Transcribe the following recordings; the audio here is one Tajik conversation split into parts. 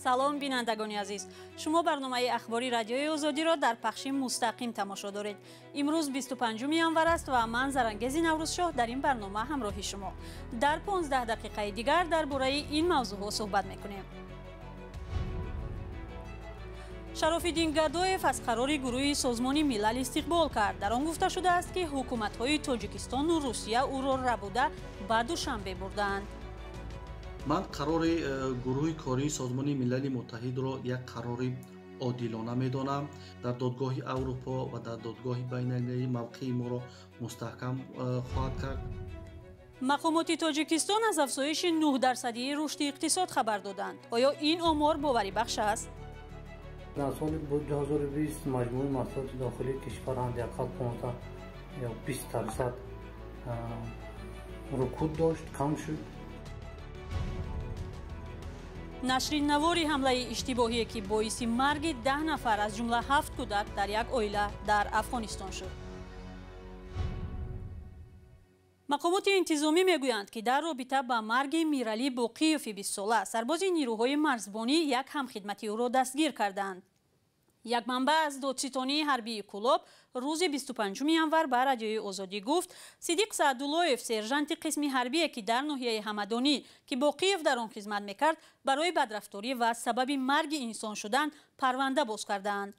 Салом бинандагони азиз. Шумо барномаи ахбори радиои Озодиро дар пахши мустақим тамошо доред. Имрӯз 25 январ аст ва ман Зарангези Наврӯзшоҳ дар ин барнома ҳамроҳи шумо. Дар 15 дақиқаи дигар дар бораи ин мавзӯъҳо суҳбат мекунем. Шарофиддин Гадоев аз қарори гурӯҳи Созмони Милал истиқбол кард. Дар он гуфта шудааст, ки ҳукуматҳои Тоҷикистону Русия ӯро рабуда ба Душанбе бурдаанд. Ман қарори гурӯҳи кории Созмони Милали Муттаҳидро як қарори одилона медонам. Дар додгоҳи Аврупо ва дар додгоҳи байналмилалӣ мавқеи моро мустаҳкам хоҳад кард. Мақомоти Тоҷикистон аз афзоиши 9% рушди иқтисод хабар доданд. Оё ин омор боварибахш аст? Дар соли 2020 маҷмӯи маҳсулоти дохилии кишвар ҳадди ақал 15 ё 20% рукуд дошт, кам шуд. Нашри навори ҳамлаи иштибоҳие, ки боиси марги 10 нафар аз ҷумла 7 кӯдак дар як оила дар Афғонистон шуд. Мақомоти интизомӣ мегӯянд, ки дар робита ба марги Миралӣ Боқиёви 20сола сарбози нирӯҳои марзбонӣ як ҳамхидмати ӯро дастгир карданд. Як манбаъ аз додситонии ҳарбии Кӯлоб рӯзи 25 январ ба радиои Озодӣ гуфт, Сидиқ Саъдуллоев, сержанти қисми ҳарбие, ки дар ноҳияи Ҳамадонӣ, ки Боқиев дар он хизмат мекард, барои бадрафторӣ ва сабаби марги инсон шудан парванда боз кардаанд.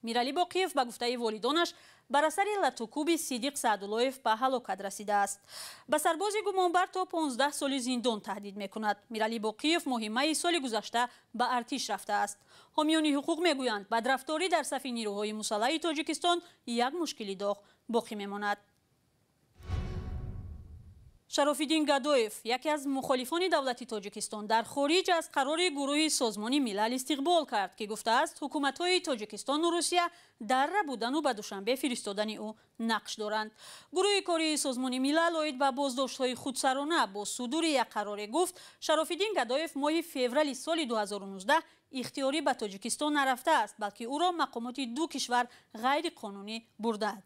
Миралӣ Боқиев ба гуфтаи волидонаш бар асари латукӯби Сидиқ Саъдуллоев ба ҳалокат расидааст. Ба сарбози гумонбар то 15 соли зиндон таҳдид мекунад. Миралӣ Боқиев моҳи майи соли гузашта ба артиш рафтааст. Ҳомиёни ҳуқуқ мегӯянд, бадрафторӣ дар сафи нирӯҳои мусаллаҳи Тоҷикистон як мушкили доғ боқӣ мемонад. Шарофиддин Гадоев, яке аз мухолифони давлати Тоҷикистон, дар хориҷ аз қарори гурӯҳи Созмони Милал истиқбол кард, ки гуфтааст ҳукуматҳои Тоҷикистону Русия дар рабудану ба Душанбе фиристодани ӯ нақш доранд. Гурӯҳи кории Созмони Милал оид ба боздоштҳои худсарона бо судури як қароре гуфт, Шарофиддин Гадоев моҳи феврали соли 2019 ихтиёрӣ ба Тоҷикистон нарафтааст, балки ӯро мақомоти ду кишвар ғайриқонунӣ бурдаанд.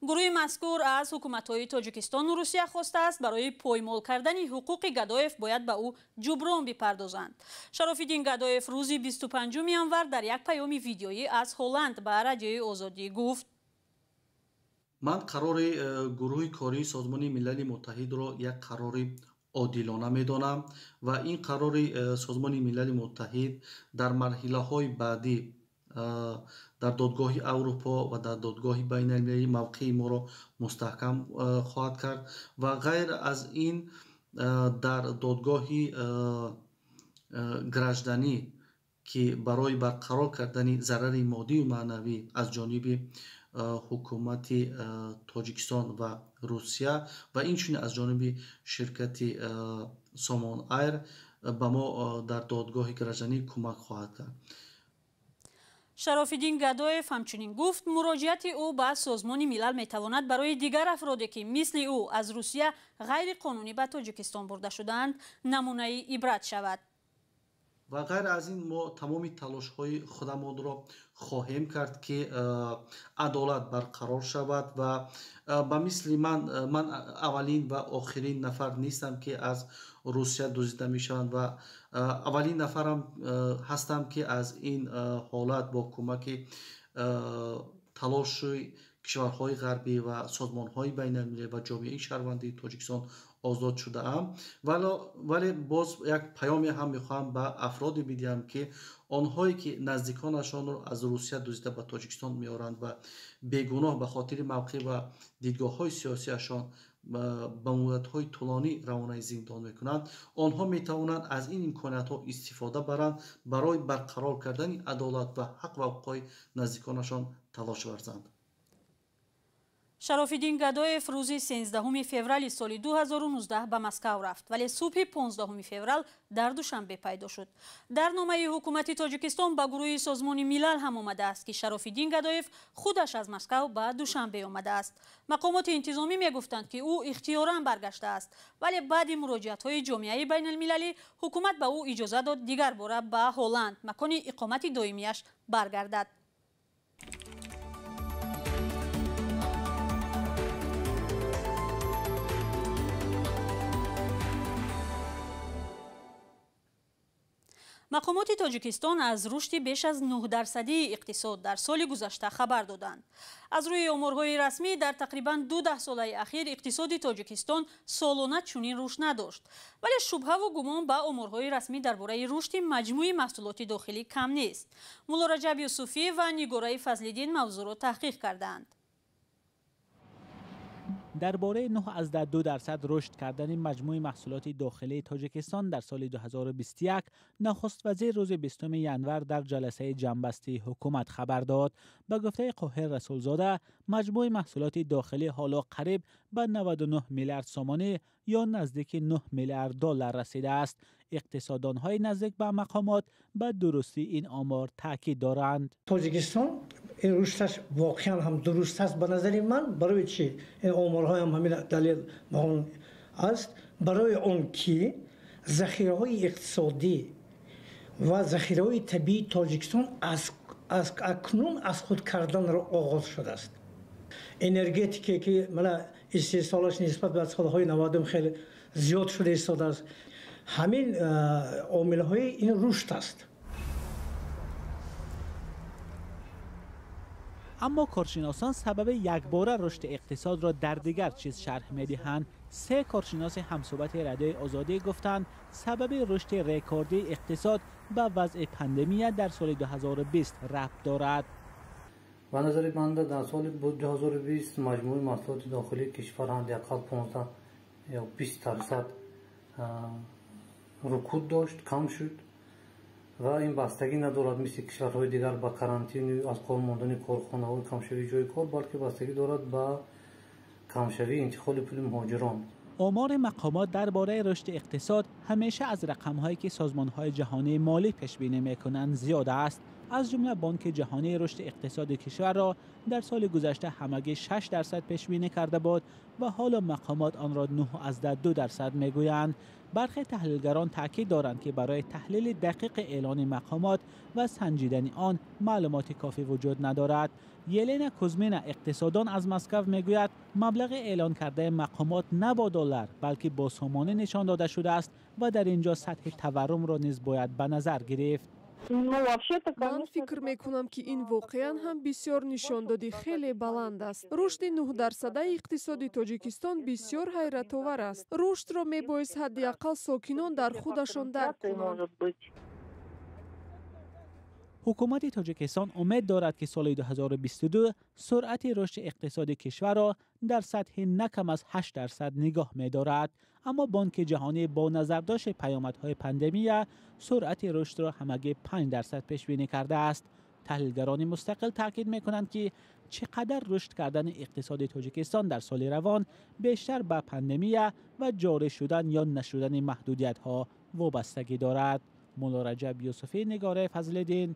Гурӯҳи мазкур аз ҳукуматҳои Тоҷикистону Русия хостааст, барои поймол кардани ҳуқуқи Гадоев бояд ба ӯ ҷуброн бипардозанд. Шарофиддин Гадоев рӯзи 25 январ дар як паёми видеоӣ аз Ҳолланд ба радиои Озодӣ гуфт: Ман қарори гурӯҳи кории Созмони Милали Муттаҳидро як қарори одилона медонам ва ин қарори Созмони Милали Муттаҳид дар марҳилаҳои баъдӣ дар додгоҳи Аврупо ва дар додгоҳи байналмилалӣ мавқеи моро мустаҳкам хоҳад кард ва ғайр аз ин дар додгоҳи гражданӣ, ки барои барқарор кардани зарари моддию маънавӣ аз ҷониби ҳукумати Тоҷикистон ва Русия ва инчунин аз ҷониби ширкати Сомон Айр ба мо дар додгоҳи гражданӣ кӯмак хоҳад кард. Шарофиддин Гадоев ҳамчунин гуфт, муроҷиати ӯ ба Созмони Милал метавонад барои дигар афроде, ки мисли ӯ аз Русия ғайриқонунӣ ба Тоҷикистон бурда шудаанд, намунаи ибрат шавад. Ва ғайр аз ин мо тамоми талошҳои худамонро хоҳем кард, ки адолат барқарор шавад ва ба мисли ман аввалин ва охирин нафар нестам, ки аз Русия дуздида мешаванд ва аввалин нафарам ҳастам, ки аз ин ҳолат бо кӯмаки талоши кишварҳои ғарбӣ ва созмонҳои байналмилалӣ ва ҷомеаи шаҳрвандии Тоҷикистон озод шудаам. Вале боз як паёме ҳам мехоҳам ба афроде бидиҳам, ки онҳое ки наздиконашонро аз Русия дуздида ба Тоҷикистон меоранд ва бегуноҳ ба хотири мавқеъ ва дидгоҳҳои сиёсиашон ба муддатҳои тӯлонӣ равонаи зиндон мекунанд, онҳо метавонанд аз ин имкониятҳо истифода баранд барои барқарор кардани адолат ва ҳақ ва ҳуқуқҳои наздиконашон талош варзанд. Шарофиддин Гадоев рӯзи 13 феврали соли 2019 ба Москав рафт, вале субҳи 15 феврал дар Душанбе пайдо шуд. Дар номаи ҳукумати Тоҷикистон ба гурӯҳи Созмони Милал ҳам омадааст, ки Шарофиддин Гадоев худаш аз Москав ба Душанбе омадааст. Мақомоти интизомӣ мегуфтанд, ки ӯ ихтиёран баргаштааст, вале баъди муроҷиатҳои ҷомеаи байналмилалӣ ҳукумат ба ӯ иҷоза дод дигар бора ба Ҳолланд, макони иқомати доимияш, баргардад. Мақомоти Тоҷикистон аз рушди беш аз 9% иқтисод дар соли гузашта хабар доданд. Аз рӯи оморҳои расмӣ дар тақрибан 2 даҳсолаи ахир иқтисоди Тоҷикистон солона чунин рушд надошт. Вале шубҳаву гумон ба оморҳои расмӣ дар бораи рушди маҷмӯи маҳсулоти дохилӣ кам нест. Мулло Раҷаб Юсуфӣ ва Нигораи Фазлиддин мавзӯъро таҳқиқ кардаанд. Дар бораи 9,2% рушд кардани маҷмӯи маҳсулоти дохилии Тоҷикистон дар соли 2021 нахуствазир рӯзи 20 январ дар ҷаласаи ҷамъбастии ҳукумат хабар дод. Ба гуфтаи Қоҳир Расулзода, маҷмӯи маҳсулоти дохилӣ ҳоло қариб ба 99 миллиард сомонӣ ё наздики 9 миллиард доллар расидааст. Иқтисоддонҳои наздик ба мақомот ба дурустии ин омор таъкид доранд. Тоҷикистон ин рушдаш воқеан ҳам дуруст аст ба назари ман. Барои чӣ ин оморҳоям ҳамин далел ба он аст? Барои он ки захираҳои иқтисодӣ ва захираҳои табиии Тоҷикистон аз акнун аз худ карданро оғоз шудааст. Энергетике ки мана истеҳсолаш нисбат ба солҳои 90 хеле зиёд шуда истодааст. Ҳамин омилҳои ин рушд аст. Аммо коршиносон сабаби якбора рушди иқтисодро дар дигар чиз шарҳ медиҳанд. Се коршиноси ҳамсӯҳбати Радиои Озодӣ гуфтанд, сабаби рушди рекордии иқтисод ба вазъи пандемия дар соли 2020 рабт дорад. Ба назари банда дар соли 2020 маҷмӯи маҳсулоти дохилии кишвар ҳадди ақал 15 ё 20% рукуд дошт, кам шуд ва ин бастагӣ надорад мисли кишварҳои дигар ба карантину аз кор мондани корхонаҳои камшавии ҷои кор, балки бастагӣ дорад ба камшавии интиқоли пули муҳоҷирон. Омори мақомот дар бораи рушди иқтисод ҳамеша аз рақамҳое ки созмонҳои ҷаҳонии молӣ пешбинӣ мекунанд зиёд аст. Аз ҷумла Бонки ҷаҳонии рушди иқтисоди кишварро дар соли гузашта ҳамагӣ 6% пешбинӣ карда буд ва ҳоло мақомот онро 9,2% мегӯянд. Бархе таҳлилгарон таъкид доранд, ки барои таҳлили дақиқи эълони мақомот ва санҷидани он маълумоти кофӣ вуҷуд надорад. Елена Кузмина, иқтисоддон аз Москав, мегӯяд маблағи эълон кардаи мақомот на бо доллар, балки бо сомонӣ нишон дода шудааст ва дар ин ҷо сатҳи таваррумро низ бояд ба назар гирифт. Ман фикр мекунам, ки ин воқеан ҳам бисёр нишондоди хеле баланд аст. Рушди 9% иқтисоди Тоҷикистон бисёр ҳайратовар аст. Рушдро мебоист ҳадди ақал сокинон дар худашон дарк кунанд. Ҳукумати Тоҷикистон умед дорад, ки соли 2022 суръати рушди иқтисоди кишварро дар сатҳи на кам аз 8% нигоҳ медорад. Аммо Бонки ҷаҳонӣ бо назардошти паёмадҳои пандемия суръати рушдро ҳамагӣ 5% пешбинӣ кардааст. Таҳлилгарони мустақил таъкид мекунанд, ки чӣ қадар рушд кардани иқтисоди Тоҷикистон дар соли равон бештар ба пандемия ва ҷорӣ шудан ё нашудани маҳдудиятҳо вобастагӣ дорад. Мулло Раҷаб Юсуфӣ, Нигораи Фазлиддин,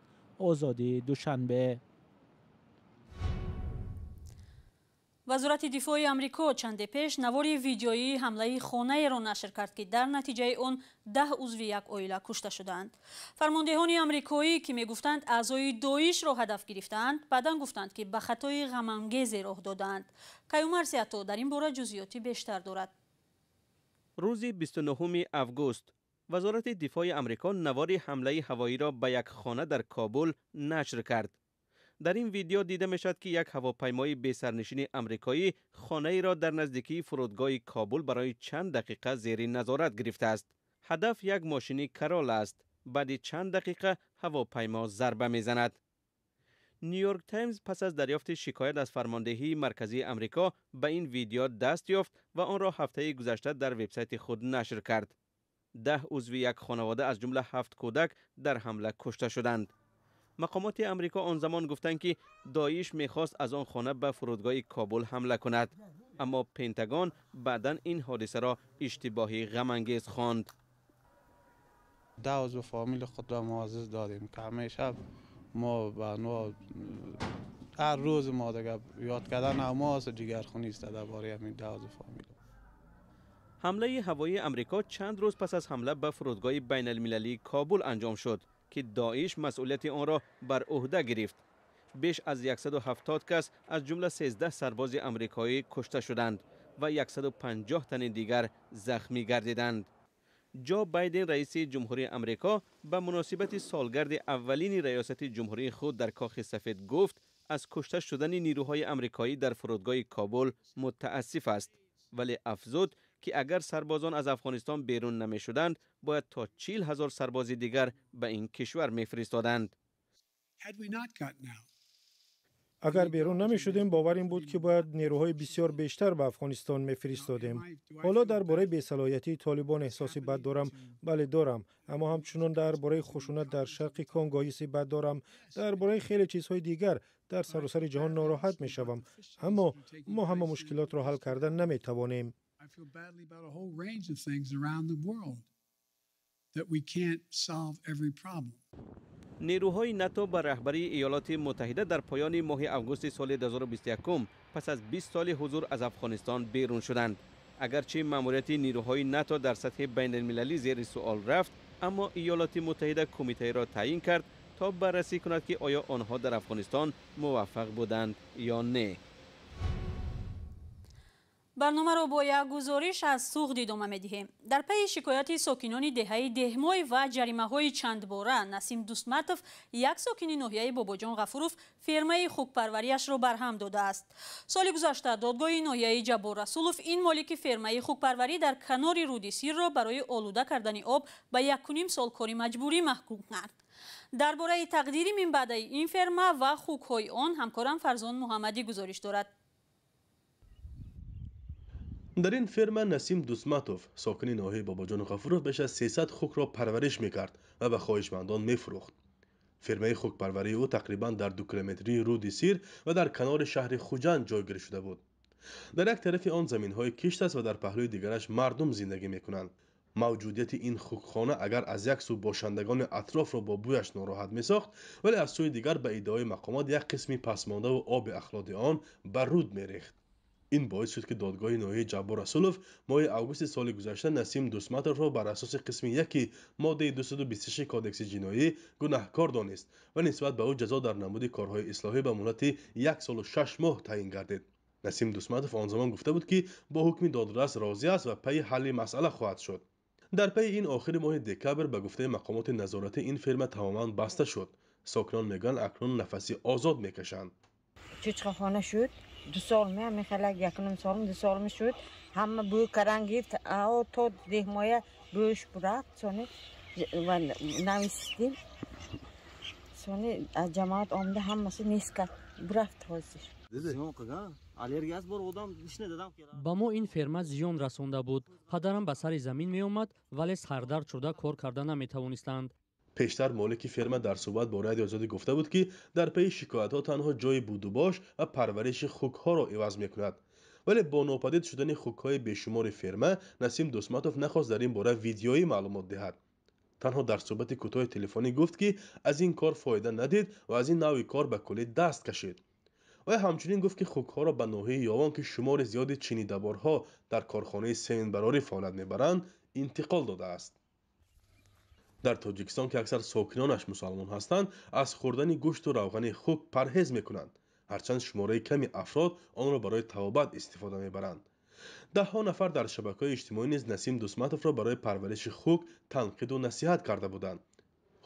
Озодӣ, Душанбе. Вазорати дифои Амрико чанде пеш навори видеоии ҳамлаи хонаеро нашр кард, ки дар натиҷаи он 10 узви як оила кушта шуданд. Фармондеҳони амрикоӣ, ки мегуфтанд аъзои Доишро ҳадаф гирифтаанд, баъдан гуфтанд, ки ба хатои ғамангезе роҳ додаанд. Каюмар Сиато дар ин бора ҷузъиёти бештар дорад. Рӯзи 29 август Вазорати дифои Амрико навори ҳамлаи ҳавоиро ба як хона дар Кобул нашр кард. Дар ин видео дида мешавад, ки як ҳавопаймои бесарнишини амрикоӣ хонаеро дар наздикии фурудгоҳи Кобул барои чанд дақиқа зери назорат гирифтааст. Ҳадаф як мошини Карола аст. Баъди чанд дақиқа ҳавопаймо зарба мезанад. Нью-Йорк Таймз пас аз дарёфти шикоят аз фармондеҳии марказии Амрико ба ин видео даст ёфт ва онро ҳафтаи гузашта дар вебсайти худ нашр кард. 10 узви як хонавода аз ҷумла 7 кӯдак дар ҳамла кушта шуданд. Мақомоти Амрико он замон гуфтанд, ки Доиш мехост аз он хона ба фурудгоҳи Кобул ҳамла кунад, аммо Пентагон баъдан ин ҳодисаро иштибоҳи ғамангез хонд. 10 узв фамил худро мо азиз додем, ки ҳамеша мо ба ҳар рӯз мо дига ёд кардан мо аст, ҷигархунӣ аст дар бораи ҳамин 10 узв фамил. Ҳамлаи ҳавоии Амрико чанд рӯз пас аз ҳамла ба фурудгоҳи байналмилалии Кобул анҷом шуд, ки Доиш масъулияти онро бар ӯҳда гирифт. Беш аз 170 кас аз ҷумла 13 сарбози амрикоӣ кушта шуданд ва 150 тани дигар захмӣ гардиданд. جو بایدن رئیس جمهوری امریکا به مناسبت سالگرد اولین ریاست جمهوری خود در کاخ سفید گفت از کشته شدن نیروهای امریکایی در فرودگاه کابل متاسف است، ولی افزود که اگر سربازان از افغانستان بیرون نمی شدند باید تا 40,000 سرباز دیگر به این کشور می فرستادند. اگر بیرون نمی شدیم باور این بود که باید نیروهای بسیار بیشتر به افغانستان می فرستادیم. حالا درباره بی‌صلاحیتی طالبان احساس بد دارم، بله دارم، اما همچنان درباره خشونت در شرق کانگو حس بد دارم، درباره خیلی چیزهای دیگر در سراسر جهان ناراحت می شوم، اما ما همه مشکلات را حل کردن نمی توانیم. I feel badly about a whole range of things around the world that we can't solve every problem. نیروهای ناتو به رهبری ایالات متحده در پایان ماه آگوست سال 2021 پس از 20 سال حضور از افغانستان بیرون شدند. اگرچه ماموریت نیروهای ناتو در سطح بین المللی زیر سوال رفت، اما ایالات متحده کمیته را تعیین کرد تا بررسی کند که آیا آنها در افغانستان موفق بودند یا نه. برنامه را با یک گزارش از سوغد ادامه می‌دهیم. در پی شکایت ساکنان دهه دهمای و جریمه‌های چند باره، نسیم دوستمتов یک ساکن ناحیه باباجان غفوروف فیرمه خوکپروریش را برهم داده است. سال گذشته دادگاه ناحیه جبار رسولов این مالک فیرمه خوکپروری در کنار رود سیر را برای آلوده کردن آب به 1.5 سال کار مجبوری محکوم کرد. درباره تقدیر منبعد این فیرما و خوک‌های آن همکارم فرزان محمدی گزارش دارد. در این فیرما نسیم دوستماتوف ساکن ناحیه باباجان غفوروف بیش از 300 خوک را پرورش میکرد و به خواهشمندان میفروخت. فیرمه خوک پروری او تقریبا در 2 کیلومتری رود سیر و در کنار شهر خوجند جایگیر شده بود. در یک طرف آن زمین‌های کشت است و در پهلوی دیگرش مردم زندگی میکنند. موجودیت این خوکخانه اگر از یک سو باشندگان اطراف را با بویش ناراحت میساخت، ولی از سوی دیگر به ادعای مقامات یک قسمی پسمانده و آب اخلاط آن بر رود میریخت. این باعث شد که دادگاه ناحیه جبار رسولов ماه آگوست سال گذشته نسیم دوستماتов را بر اساس قسم 1 ماده 226 کودکس جنایی گناهکار دانست و نسبت به او جزا در نمود کارهای اصلاحی به مدت 1 سال و 6 ماه تعیین گردید. نسیم دوستماتов آن زمان گفته بود که با حکم دادرس راضی است و پی حل مسئله خواهد شد. در پی این آخر ماه دکبر به گفته مقامات نظارتی این فیرما تماما بسته شد. ساکنان میگن اکنون نفسی آزاد میکشند. چوچخانه شد 2 سال می میخلک 1.5 سال 2 سال می شد همه بو کران گرفت او تا ده ماه بوش برفت سونی و نویستیم سونی جماعت آمده همه نیست کرد برفت حاضر. ба мо ин ферма зиён расонда буд. Падарам ба сари замин меомад, вале сардард шуда кор карда наметавонистанд. пештар молики ферма дар суҳбат бо Радиои Озодӣ гуфта буд, ки дар пайи шикоятҳо танҳо ҷои будубош ва парвариши хукҳоро иваз мекунад. вале бо нопадид шудани хукҳои бешумори ферма Насим Дусматов нахост дар ин бора видеоӣ маълумот диҳад. танҳо дар суҳбати кӯтоҳи телефонӣ гуфт, ки аз ин кор фоида надид ва аз ин навъи кор ба куллӣ даст кашид. вай ҳамчунин гуфт, ки хукҳоро ба ноҳияи Ёвон, ки шумори зиёди чинидаборҳо дар корхонаи сементбарорӣ фаъолият мебаранд, интиқол додааст. дар Тоҷикистон, ки аксар сокинонаш мусалмон ҳастанд, аз хӯрдани гӯшту равғани хук парҳез мекунанд, ҳарчанд шумораи ками афрод онро барои табобат истифода мебаранд. даҳҳо нафар дар шабакаҳои иҷтимоӣ низ Насим Дусматовро барои парвариши хук танқиду насиҳат карда буданд.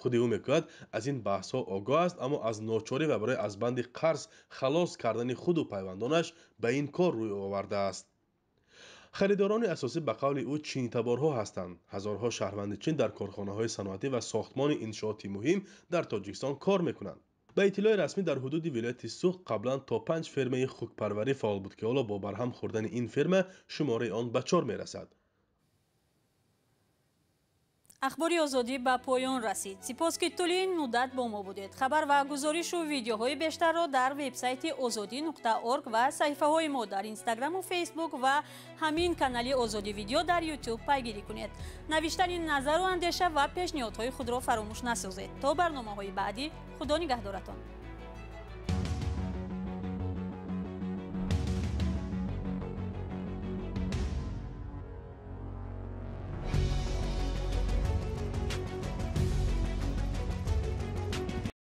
худи ӯ мегӯяд, аз ин баҳсҳо огоҳ аст, аммо аз ночорӣ ва барои аз банди қарз халос кардани худу пайвандонаш ба ин кор рӯй овардааст. харидорони асосӣ ба қавли ӯ чинитаборҳо ҳастанд. ҳазорҳо шаҳрванди Чин дар корхонаҳои саноатӣ ва сохтмони иншооти муҳим дар Тоҷикистон кор мекунанд. ба иттилои расмӣ дар ҳудуди вилояти Суғд қаблан то 5 фермаи хукпарварӣ фаъол буд, ки ҳоло бо барҳам хӯрдани ин ферма шумораи он ба 4 мерасад. Ахбори Озодӣ ба поён расид. Сипос, ки тӯли ин муддат бо мо будед. Хабар ва гузоришу видеоҳои бештарро дар вебсайти озодӣ.орг ва саҳифаҳои мо дар Инстаграму Фейсбук ва ҳамин канали Озодӣ видео дар Ютуб пайгирӣ кунед. Навиштани назару андеша ва пешниҳодҳои худро фаромӯш насозед. То барномаҳои баъдӣ, Худо нигаҳдоратон.